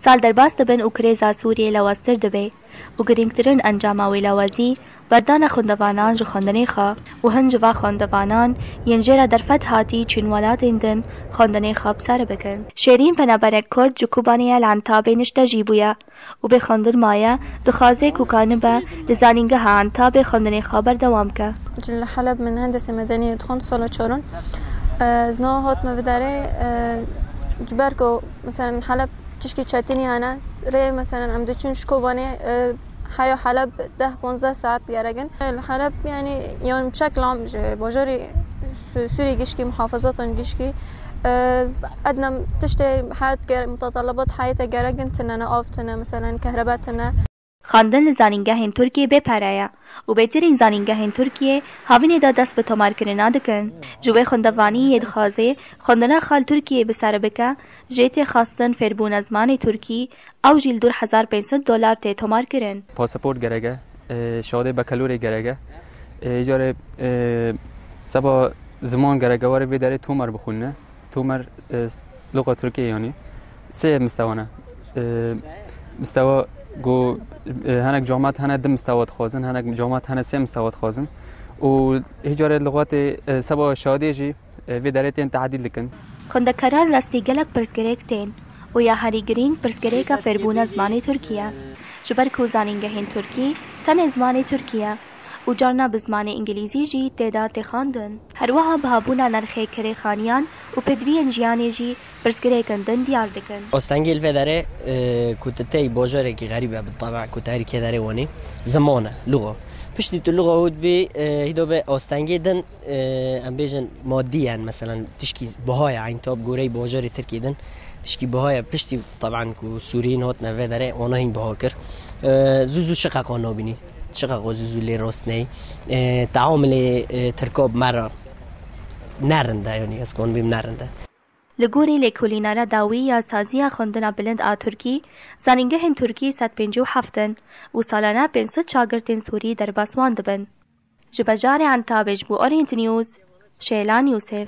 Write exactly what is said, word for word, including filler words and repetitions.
Sal derbas dibin û krêza Sûriyê lawaztir dibe û girîngtirin encama wê lawazî berdana xwendevanan ji xwendinê xwe û hin ji va xwendevanan yên jê re derfet hatî çûn welatên din xwendinê xwe bi ser bikin. Şêrîn penaberek Kurd ji Kobanê ye li Entabê niştecî bûye û bê xwendin maye, dixwaze ku kanibe li zanîngeha Entabê xwendinê xwe berdewam ke. Li Heleb min hendese medeniyê dixwend sala çarin. Ez niha hatime vê derê, e, ji ber ku, meselen, Heleb tişkî çetinî hene. Rê, meselen, em diçûn ji Kobanê, e, heya Heleb deh ponzdeh saet gerek in. Li Heleb, yanî, yan çek lam ji bajarê Su-, Sûrî gişkî, muhafazatan gişkî, e, ednem tiştê heyat ger-, mutatalabat heyete gerek in tine ne, av tine, meselen, kehrebe tine. Xwendin li zanîngehên Tirkiyê bê pere ye û bêtirîn zanîngehên Tirkiyê havînê de dest bi tomarkirina dikin. Ji wê xwendevanî yê dixwaze xwendina xwe li Tirkiyê bi ser bike, jê tê xwestin fêrbûna zimanê Tirkî, ew jî li dûr hezar pênc sed dolar tê tomarkirin. Pasaport gerek e, e, şahadê bekelorê gerek e. E, îcarê, e, seba ziman gerek e, warê vê derê tomer bixwîne. Tomer, e, luqa Tirkiyê yanî. Sê mistewa ne. E, mistewa ku, e, hinek camat hene du mistewa dixwazin, hinek camat hene sê mistewa dixwazin. Û hîcarê luxatê, e, seba şadê jî, e, vê derê tên tehdîl dikin. Xwendekaran rastî gelek pirsgirêk tên û ya herî girîng pirsgirêka fêrbûna zimanê Tirkî ye. Ji ber ku zanîngehên Tirkî tenê zimanê Tirkî ye û carna bi zimanê Îngilîzî jî tê de tê xwendin. Her wiha bihabûna nirxê kirêxaniyan û pêdiviyên jiyanê jî pirsgirêkên din diyar dikin. Astengê li vê derê, e, ku tu tey bajarekî xerîb e, bi teba ku tu herî kê derê wanî, ziman e, luxa. Piştî tu luxa hût bî, e, hîdo be astengê din, e, em bêjin madiyen, meselen, tişkî biha ye, Entab goreyê bajarê Tirkî din, tişkî biha ye, piştî teban ku Sûriyên hatine vê derê, wana hîn biha kir. E, zû zû şiqeqa nabînî, şiqeqa zû zû lê rast neyê. E, teamilê, e, Tirka bi me re ne rind e, yanî ez kon bîm ne rind e. Li gorî lêkolînara dawî ya Saziya Xwendina Bilind a Tirkî, zanîngehên Tirkî sed pêncî û heft in û salane pênc sed şagirtên Sûrî derbas wan dibin. Ji bajarê Entabê ji bo Orient News, Şêlan Yûsif.